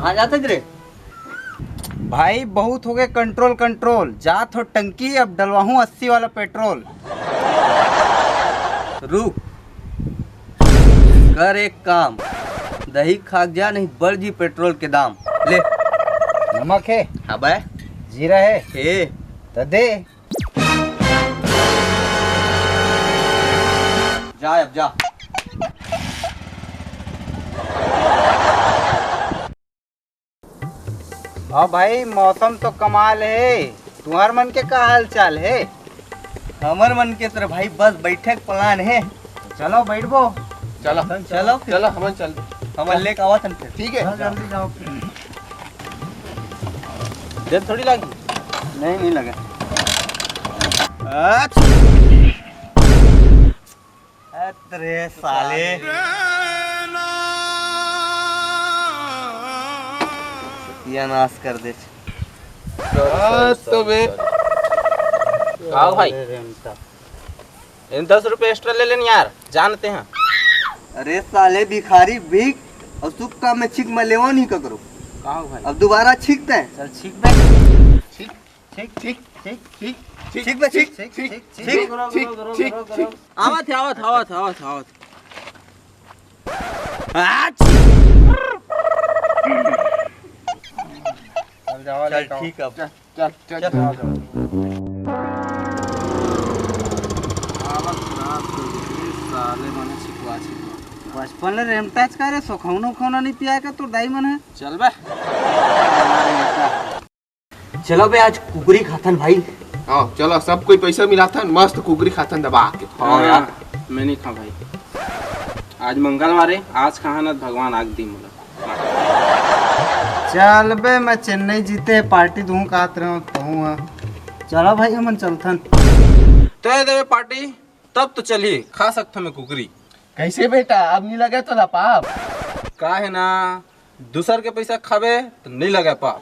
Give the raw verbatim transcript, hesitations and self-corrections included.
आ जाते रे। भाई, बहुत हो गए कंट्रोल, कंट्रोल। जात हो टंकी, अब डलवाहूँ अस्सी वाला पेट्रोल। रुक, कर एक काम, दही खा जा, नहीं बढ़ जी पेट्रोल के दाम। ले। नमक है? हाँ बे। जीरा है? हे। तो दे। जा अब जा। हाँ भाई, मौसम तो कमाल है। तुम्हार मन के का हाल चाल है? हमर मन के तो भाई बस बैठे के प्लान है। चलो बैठबो। चलो। चलो फिर। चलो, हमन चल। हमन लेके आवत हन फिर। ठीक है। चलो, जल्दी जाओ फिर। देर थोड़ी लागी। नहीं, नहीं लगे। अच्छा। अरे साले। ये नाश कर दे। हाँ, तो बे। आओ भाई। अरे रेमटा। इन दस रुपए एक्स्ट्रा ले लेन यार, जानते हैं। अरे साले भिखारी, भीख और शुभ काम में छींक मैं लेवा नहीं ककरो। का हो भाई? अब दोबारा छींकते हैं। चल छींक बे। छींक, छींक, छींक, छींक, छींक, छींक बे, छींक, छींक, छींक, छींक, छींक, छींक, छींक, छींक, छींक। आवत है, आवत, आवत, आवत, आवत। आ, छी। चल, जाओ, चल, लेके आओ। ठीक है। चल, चल, चल। चल। साले मने छिपवा, छिपवा। बचपन ले रेमटाच का रे, सोखौनो खौना नहीं पिया के तोर दाई मन है। चल बे। चलो बे, आज कुकरी खाथन भाई। हाँ, चलो, सब कोई पैसा मिलाथन, मस्त कुकरी खाथन दबा के। हाँ यार। मैं नहीं खा भाई, आज मंगलवार है, आज कहा ना भगवान आग दी मोला। चल बे, मैं चेन्नई जीते पार्टी दूँ कहत रहे हो, कहूँ हाँ। चलो भाई, हमन चलथन। तो ये देवे पार्टी, तब तो चलिए, खा सकता मैं कुकरी। कैसे बेटा, अब नहीं लगे तो ना पाप? का है ना, दूसर के पैसा खाबे तो नहीं लगे पाप।